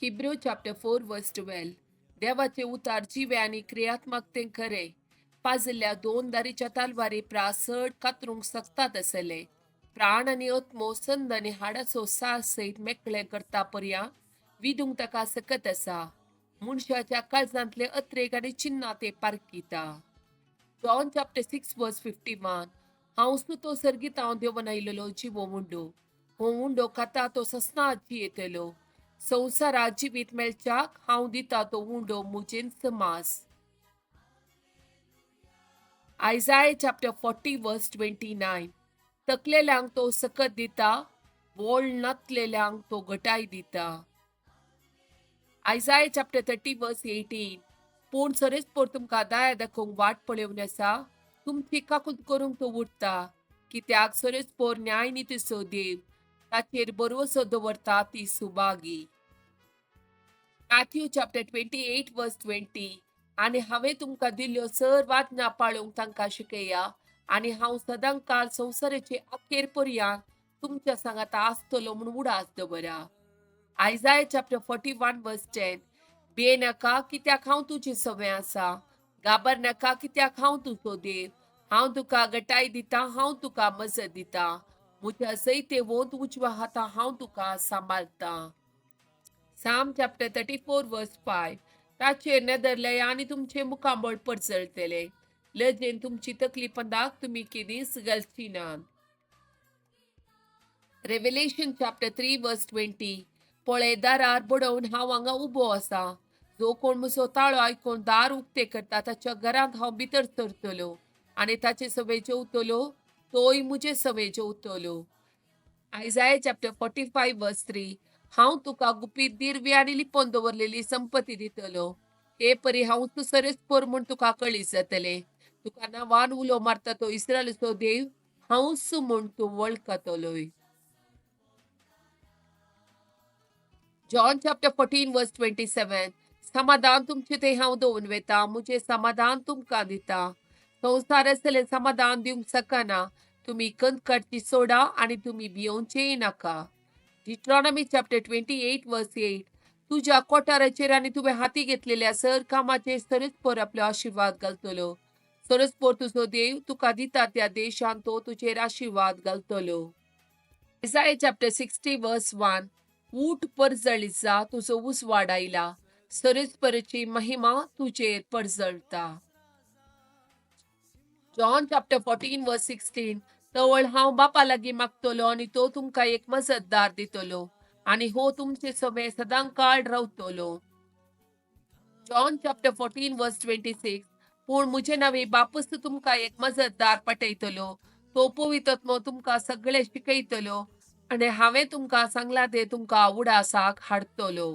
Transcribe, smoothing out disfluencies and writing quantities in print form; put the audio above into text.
Hebrew chapter 4 verse 12. देवाचे उतार जिवे आनी क्रियात्मक तें खरें पाजल्ल्या दोन दारीच्या तालवारी प्रा चड कातरूंक शकतात आसले प्राण आनी आत्मो संद आनी हाडाचो सास सयत मेकळें करता पर्या विदूंक ताका सकत आसा. मनशाच्या काळजांतले अत्रेक आनी चिन्नां ते पारखिता. John chapter 6 verse 51. हांव तो सर्गीत हांव देवन आयलेलो जिवो उंडो. हो उंडो खाता तो ससना जियेतलो. संवसारात जिवीत मेळच्याक हांव दिता तो उंडो मुजेंच मास. Isaiah chapter 40 verse 29. तकलेल्यांक तो सकत दिता, वोळ नातलेल्यांक तो घटाय दिता. Isaiah chapter 30 verse 18. पूण सरेस्पोर तुमकां दया दाखोवंक वाट पळोवन आसा, तुमची काकूत करूंक तो उरता, कित्याक सरेस्पोर न्याय नितीचो देव, ताचेर बरवसो दवरता ती सुभागी. Matthew chapter 28 verse 20. आनी हांवें तुमकां दिल्ल्यो सर्व आज्ञा पाळूंक तांकां शिकया, आनी हांव सदांकाळ संवसाराचे अखेर पर्यंत तुमच्या सांगाता आसतलो म्हूण उडास दवरा. Isaiah chapter 41 verse 10. भिये नाका कित्याक हांव तुजे सवें आसा, गाबर नाका कित्याक हांव तुजो देव, हांव तुका गटाय दिता, हांव तुका मजत दिता, म्हज्या सयते वोंत उजव्या हाता हांव तुका सांबाळटा. Psalm chapter 34 verse 5. ताचेर नदरले आनी तुमचे मुखामळ परजळटले, लजेन तुमची तकली पंदाक तुमी केदींच घालची नात. Revelation chapter 3 verse 20. पळय दारार बडोवन हांव हांगा उबो आसा. जो कोण म्हजो ताळो आयकून दार उक्ते करता ताच्या घरांत हांव भितर सरतलो आनी ताचे सवे जेवतलो, तोय म्हजे सवे जेवतलो. Isaiah chapter 45 verse 3. हांव तुका गुपीत दिर्वी आनी लिपोवन दवरलेली संपत्ती दितलो. हे परी हांव तूं सरेस्पोर म्हूण तुका कळीत जातलें. तुका नांवान उलो मारता तो इस्रायलाचो देव हांवूच म्हूण तूं वळखतलोय. John chapter 14 verse 27. समाधान तुमचें थंय हांव दवरून वता, म्हजें समाधान तुमकां दिता. संवसार आसतलें समाधान दिवंक शकना. तुमी कंत काडची सोडा आनी तुमी भियोवचेय नाका. Deuteronomy chapter 28 verse 8. तुज्या कोठाराचेर आनी तुवें हाती घेतलेल्या सर कामाचेर सरस्पोर आपलो आशिर्वाद घालतलो. सरस्पोर तुजो देव तुका दिता त्या देशांत तो तुजेर आशिर्वाद घालतलो. Isaiah chapter 60 verse 1. ऊठ परजळीचा तुजो उजवाड आयला, सरस्पराची महिमा तुजेर परजळटा. John chapter 14 verse 16. तवळ हांव बापा लागीं मागतलो आनी तो तुमकां एक मजतदार दितलो आनी हो तुमचे सवे सदांकाळ रावतलो. John chapter 14 verse 26. पूण म्हजे नांवे बापूच तुमकां एक मजतदार पाठयतलो, तो पवित्र तुमकां सगळें शिकयतलो आनी हांवें तुमकां सांगलां तें तुमकां उडासाक हाडटलो.